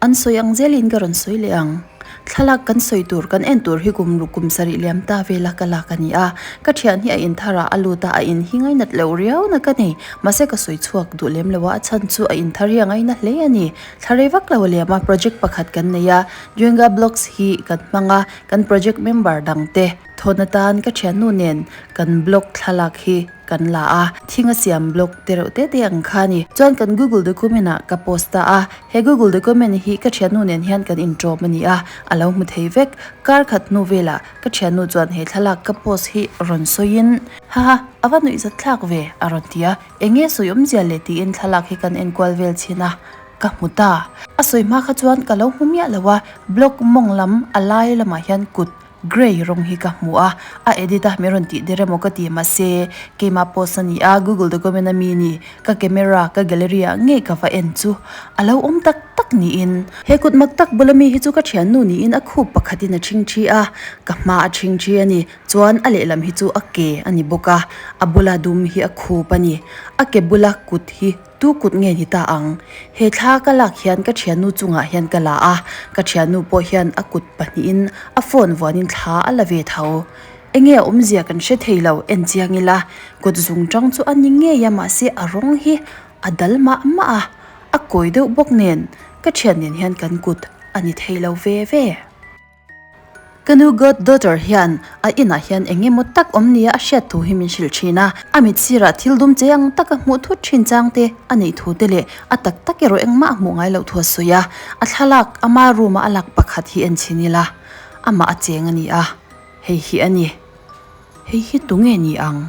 An sawi ang zelin ka rawn sawi leh ang. Thlalak kan sawi tur, kan en tur hi kum ruk kum sarih liam ta vela ka lak a ni a. Ka thian hi a in thar ah a lut a, a in hi ngainat loh riau na ka nei. Mahse ka sawi chhuak duh lem lo a, a chhan chu a in thar hi a ngaina hle a ni. Thla rei vak lo a liam a, project pakhat kan nei a, Jenga blocks hi kan hmang a, kan project member dang te thawn atan ka thiannu nen kan block thlalak hi kan la a, thing a siam blog te reuh te te ang kha a ni. Chuan kan Google document ah ka post ta a, he Google document hi ka thiannu nen hian kan intawm a ni a, a lo hmu thei vek. Kar khat hnu velah ka thiannu chuan he thlalak ka post hi rawn sawiin, Haha, a va nuihzat thlak ve, a rawn ti a, eng nge sawi awmzia le tiin thlalak hi kan enkual vel chhin a, ka hmu ta. A sawi hma kha chuan ka lo hmu miah lo a, blog mawng lam a lai lamah hian kut Grey rawng hi ka hmu a, a edit a min rawn tih der emaw ka ti mahse keimah post a ni a, Google document a mi ni, ka camera ka gallery ah ngei ka va en chu a lo awm tak tak niin. He kut mak tak bula mi hi chu ka thiannu niin a khup pakhatin a thing thi a, ka hma a thing thi a ni, chuan a lehlam hi chu a ke a ni bawk a, a bula dum hi a khup a ni, a ke bula kut hi. Tu kut nge ni ta ang? He thla ka lak hian ka thiannu chungah hian ka la a, ka thiannu pawh hian a kut pahnihin a phone vuanin thla a la ve tho. Enge a awmzia kan hre thei lo, en chiang ila kut zung tang chu a ni ngei a mahse a rawng hi a dal mah mah a, a kawi deuh bawk nen ka thian nen hian kan kut a ni thei lo ve ve. Ka nu God daughter hian a inah hian eng emaw tak awm nia a hriat thu hi min hrilh thin a, a mit sirah thil dum che ang taka hmuh thut thin chang te a neih thu te leh a tak tak erawh engmah a hmuh ngai loh thu a sawi a, a thlalak ama room a a lak pakhat hi en chhin ila amah a cheng a ni a, hei hi a ni. Hei hi tunge ni ang?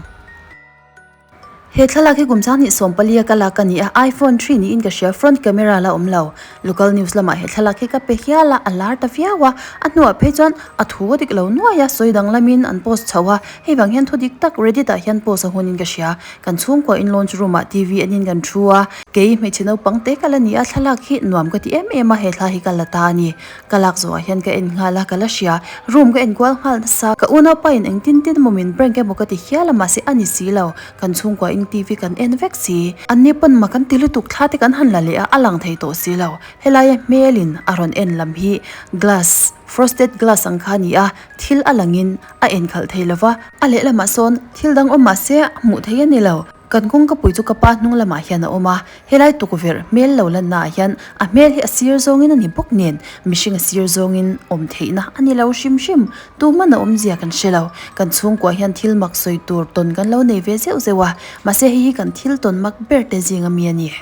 He thlalak hi kum sanghnih sawmpalia ka lak a ni a, iPhone 3 niin ka hria, front camera la awm lo. Local news lamah he thlalak hi ka pe hial a, a lar ta viau a, a hnuah phei chuan a thu a dik lo nuai a, sawi dang lamin an post chho a, hei vang hian thu dik tak Reddit ah hian post a hunin ka hria. Kan chhungkua in launch room ah TV anin kan thu a, kei hmeichhe naupang te ka la ni a, thlalak hi nuam ka ti em em a, he thla hi ka la ta a ni. Ka lak zawhah hian ka en nghal a, ka la hria. Room ka enkual nghal nasa. Ka unaupa in engtin tin emaw min prank emaw ka ti hial a, mahse a ni si lo. Kan chhungkua in TV kan en vek si. Anni pawn mak an ti lutuk thla te kan han la leh a, a lang thei tawh si lo. Helaia hmelin a rawn en lam hi glass, frosted glass ang kha a ni a, thil a langin a enkhalh thei lo va. A lehlamah sawn thil dang awm mahse hmuh theih a ni lo. Kan kawngkapui chu ka pa hnung lamah hian a awm a, helai tukverh hmel lo lanna ah hian a hmel hi a sir zawngin a ni bawk nen mihring a sir zawngin awm theihna a ni lo hrim hrim. Tuhman a awmzia kan hre lo. Kan chhungkua hian thil mak sawi tur tawn kan lo nei ve zeuh zeuh a, mahse hei hi kan thil tawn mak ber te zing ami a ni.